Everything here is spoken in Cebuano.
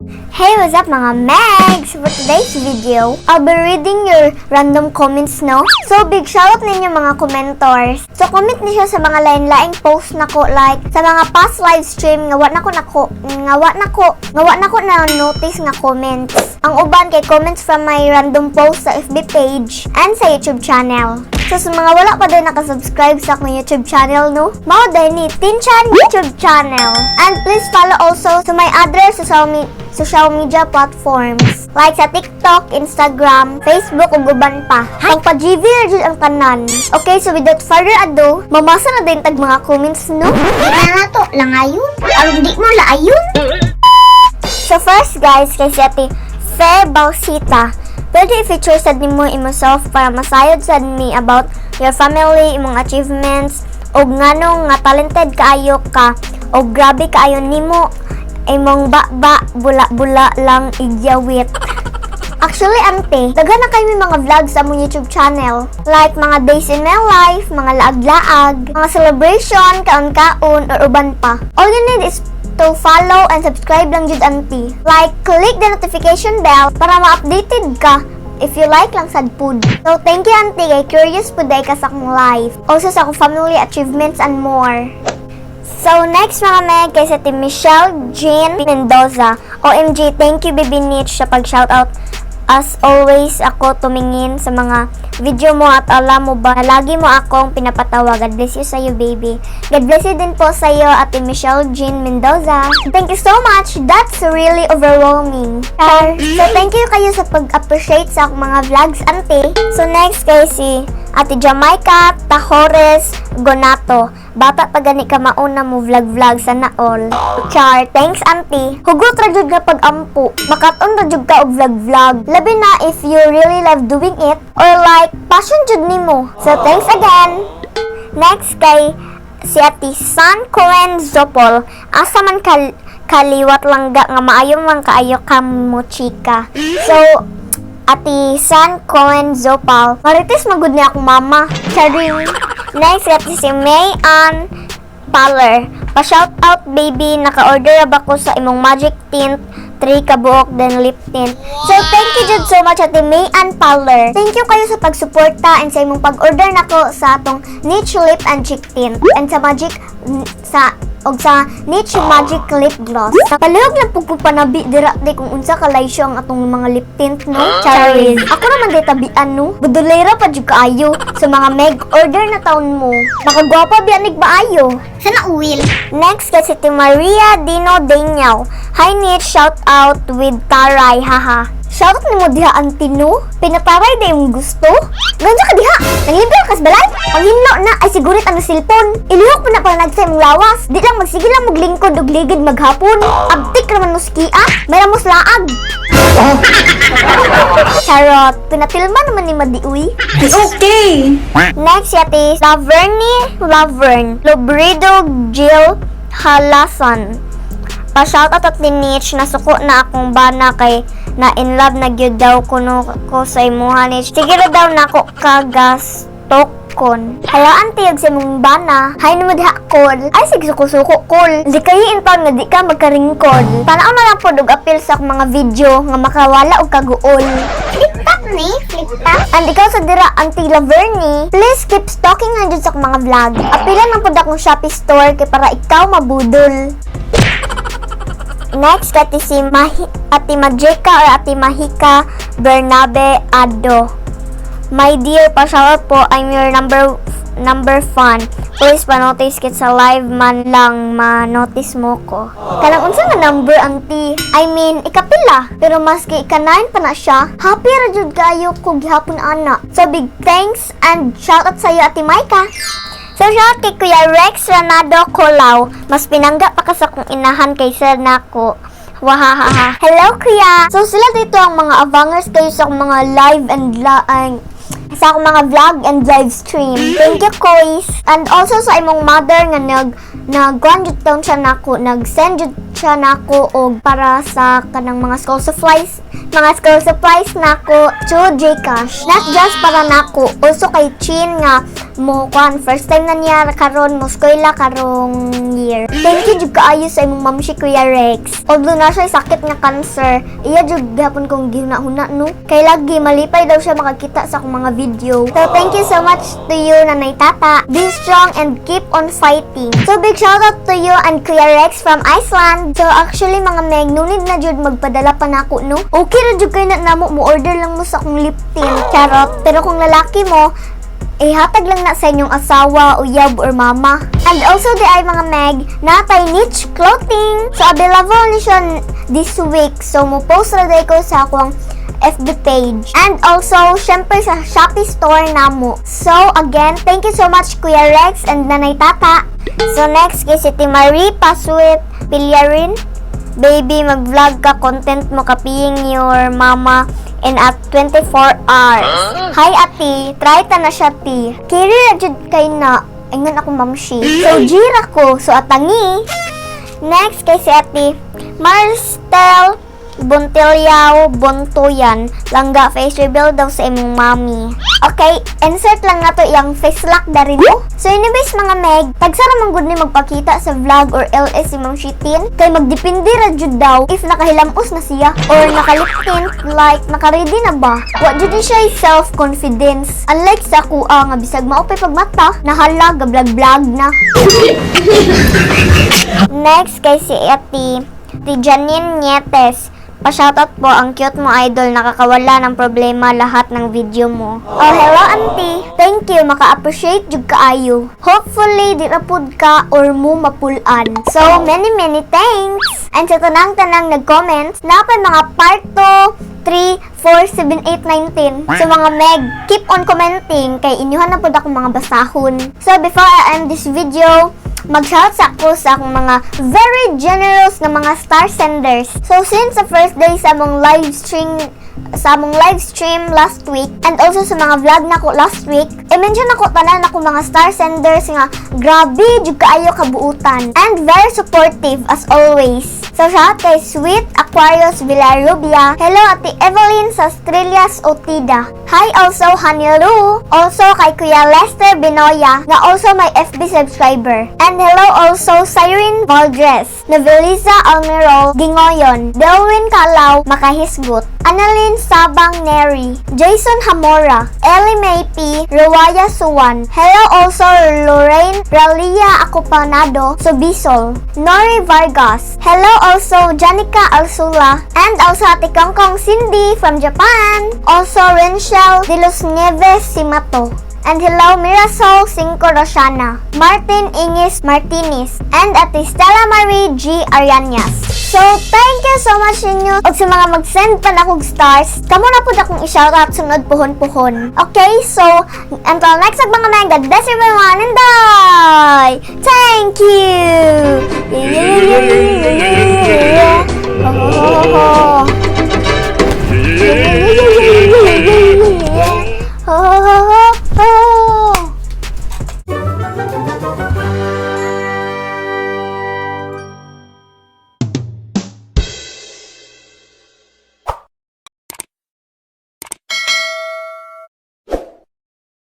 Hey, what's up, mga Megs? For today's video, I'll be reading your random comments, no? So, big shoutout ninyo, mga commentors. So, comment ni siya sa mga lain-laing post nako, like sa mga past live stream nga wa na ko na notice nga comments. Ang uban kay comments from my random post sa FB page and sa YouTube channel. So, sa mga wala pa din nakasubscribe sa akong YouTube channel, no? Mao diay ni Tinchan YouTube channel. And please follow also to my other social media platforms like sa TikTok, Instagram, Facebook, ug uban pa. Pang pa-GV ra jud ang tanan. Okay, so without further ado, mamasa na din tag mga comments, no? Na na to, langayon. Aron di mo laayon. So first, guys, kay si Ate Fe Bausita. Pwede i-feature sad nimo imo self para masayod sad mi about your family, imong achievements, ug nganong nga talented kaayo ka, ug grabe kaayo nimo imong ba-ba, bula-bula lang igyawit. Actually, ante, daghan na kayo may mga vlogs sa among YouTube channel. Like mga days in my life, mga laag-laag, mga celebration, kaon-kaon, or uban pa. All you need is to follow and subscribe lang jud, auntie. Like, click the notification bell para ma-updated ka if you like lang sad pud. So, thank you, auntie, kay curious pud diay ka sa akong life. Also sa akong family achievements and more. So, next, mga meg, kay sa Team Michelle Jean Mendoza. OMG, thank you, Baby Niche, sa pag-shoutout. As always, ako tumingin sa mga video mo at alam mo ba, lagi mo akong pinapatawa. God bless you sa'yo, baby. God bless you din po sa'yo, Ate Michelle Jean Mendoza. Thank you so much. That's really overwhelming. Char. So, thank you kayo sa pag-appreciate sa akong mga vlogs, ante. So, next kay si Ate Jamaica Tajores Gonato. Bata pa gani ka, mauna mo vlog-vlog, sana all. Char, thanks, auntie. Hugot ra jud nga pag-ampo. Makat-on ra jud ka og vlog-vlog. Labi na if you really love doing it or like passion jud nimo. So thanks again. Next kay si Ate San Coen Zopol. Asa man ka kaliwat, langga, nga maayo man kaayo ka mo chika? So, Ate San Coen Zopal, marites magud ni akong mama. Charing. Next, ate si May Ann Paler. Pa-shout out, baby, naka-order ba ko sa imong magic tint 3 kabuok then lip tint. So thank you jud so much, Ate May Ann Paler. Thank you kayo sa pagsuporta and sa imong pag-order nako sa atong Niche Lip and Cheek Tint and sa magic sa og sa Niche Magic Lip Gloss. Palihog lang pud ko panabi dira di kung unsa kalaysyo ang atong mga lip tint, no? Charis. Ako naman di tabian, no. Budulera pa jud kaayo sa mga meg, order na taon mo. Makagwapa biya nig maayo. Sana uwil. Next kay si Ate Maria Dino Daniel. Hi Niche, shout out with taray, haha. Shout out nimo diha, auntie, no? Pinataray da yung gusto? Ganyan ka diha! Nanglibre ka sa balay? Panghinlo na ay sigurit ang cellphone. Ilihok pa na pala sa imong lawas. Di lang magsige lang maglingkod og ligid maghapon. Abtik raman mo skiya. May ramos laag. Charot. Pinatilma naman ni Madiuy. Okay. Next, yati Lavernie Laverne Lobrido Jill Halasan. Pa-shoutout at ni Niche, nasuko na akong bana kay na in love na gyud daw kuno ko sa imuha, Niche. Sige ra daw nako kagastok kon. Hala, auntie, og sa imong bana. Hay namo diha, kol. Ay sige, suko-suko, kol. Di kayo intawn nga di ka magkaringkol. Tanaw na lang pod og appeal sa akong mga video nga makawala og kaguol. Flip top ni, flip top. And ikaw sa dira, Auntie Lavernie, please keep stalking nga jud sa akong mga vlog. Apilan lang pod akong Shopee store kay para ikaw mabudol. Next, ati si Mahi, Ate Majeka or Ate Mahika Bernabe Ado. My dear, pa-shout po, I'm your number number fan. Please pa-notice kit sa live man lang ma-notice mo ko. Kanang unsa nga number, auntie? I mean, ikapila. Pero maski ika-9 pa na siya, happy ra jud kayo ko gihapon ana. So big thanks and shout out sa iyo, Ate Maika. So shout kay Kuya Rex Ranado Colao. Mas pinangga pa ka sa kong inahan kaysa nako. Wahahaha. Hello, Kuya! So sila dito ang mga avangers kayo sa akong mga live and sa akong mga vlog and live stream. Thank you, Kois. And also sa imong mother nga nag Nagkuan jud taon siya nako, nag-send jud siya nako og para sa kanang mga school supplies nako through GCash. Not just para nako, also kay Chin nga mo kuan, first time na niya karon mo eskwela karong year. Thank you jud kaayo sa imong mamshi, Kuya Rex. Although na siya sakit nga cancer, iya jud gihapon kong gihuna-huna, no. Kay lagi malipay daw siya makakita sa akong mga video. So thank you so much to you, Nanay, Tata. Be strong and keep on fighting. So big shout out to you and Kuya Rex from Iceland. So actually, mga meg, no need na jud magpadala pa nako, no. Okay ra jud kay na namo, mo order lang mo sa akong lip tint. Charot. Pero kung lalaki mo, ihatag lang na sa inyong asawa, uyab, or mama. And also diay, mga meg, natay niche clothing. So available ni siya this week. So mo post ra diay ko sa akong FB page. And also, syempre sa Shopee store namo. So again, thank you so much, Kuya Rex and Nanay, Tata. So next kay si Marie Pasuit Pillarin. "Baby, mag-vlog ka, content mo copying your mama in at 24 hours." Hi, ati, try ta na siya, ti. Kiri ra jud kay na, ingon ako mamshi. So, jira ko, so atangi. Next kay si Ate Marstel Bontilyaw Bontoyan. "Langga, face reveal daw sa imong mami." Okay, insert lang nato iyang face lock dari, no. So anyways, mga meg, tagsa ra man gud ni magpakita sa vlog or LS si Ma'am Shitin kay magdepende ra jud daw if nakahilamos na siya or nakalip tint, like naka-ready na ba. Wa jud ni siya self-confidence. Unlike sa kuha nga bisag mao pay pagmata, nahala ga vlog-vlog na. Next kay si Ate Ti Janine Nietes. "Pa-shoutout po, ang cute mo, idol, nakakawala ng problema lahat ng video mo." Oh, hello, auntie. Thank you, maka-appreciate jud kaayo. Hopefully, di ra pud ka or mo mapulan. So, many many thanks. And sa tanang-tanang nag-comments, napay mga part 2, 3, 4, 7, 8, 9, 10. So mga meg, keep on commenting kay inyuhan na pud akong mga basahon. So before I end this video, mag-shout sa ako sa akong mga very generous nga mga star senders. So since the first day sa among live stream last week and also sa mga vlog nako last week, i-mention ako tanan ako mga star senders nga grabe jud kaayo kabuutan and very supportive as always. So shout kay Sweet Aquarius Villarubia. Hello, Ate Evelyn Sastrilias Otida. Hi also, Honey Lou. Also kay Kuya Lester Binoya na also my FB subscriber. And hello also Cyrene Valdres, Novelisa Almirol Gingoyon, Delwin Calao Makahisgut, Annalyn Sabang Neri, Jason Hamora, Ellie May P, Ruwaya Suwan. Hello also Lorraine Ralia Acopanado Subisol, Nori Vargas. Hello also Janica Alsula and also Ate Kongkong Cindy from Japan. Also Renshel de los Nieves Simato. And hello Mirasol Cinco Rosana, Martin Ingis Martinez, and Ate Stella Marie G. Arianas. So, thank you so much ninyo. Og sa mga mag-send pa na kog stars, kamo na pud akong i-shoutout sunod puhon-puhon. Okay, so, until next time, mga men, God bless everyone and bye! Thank you! Yeah. Oh, ho, ho, ho.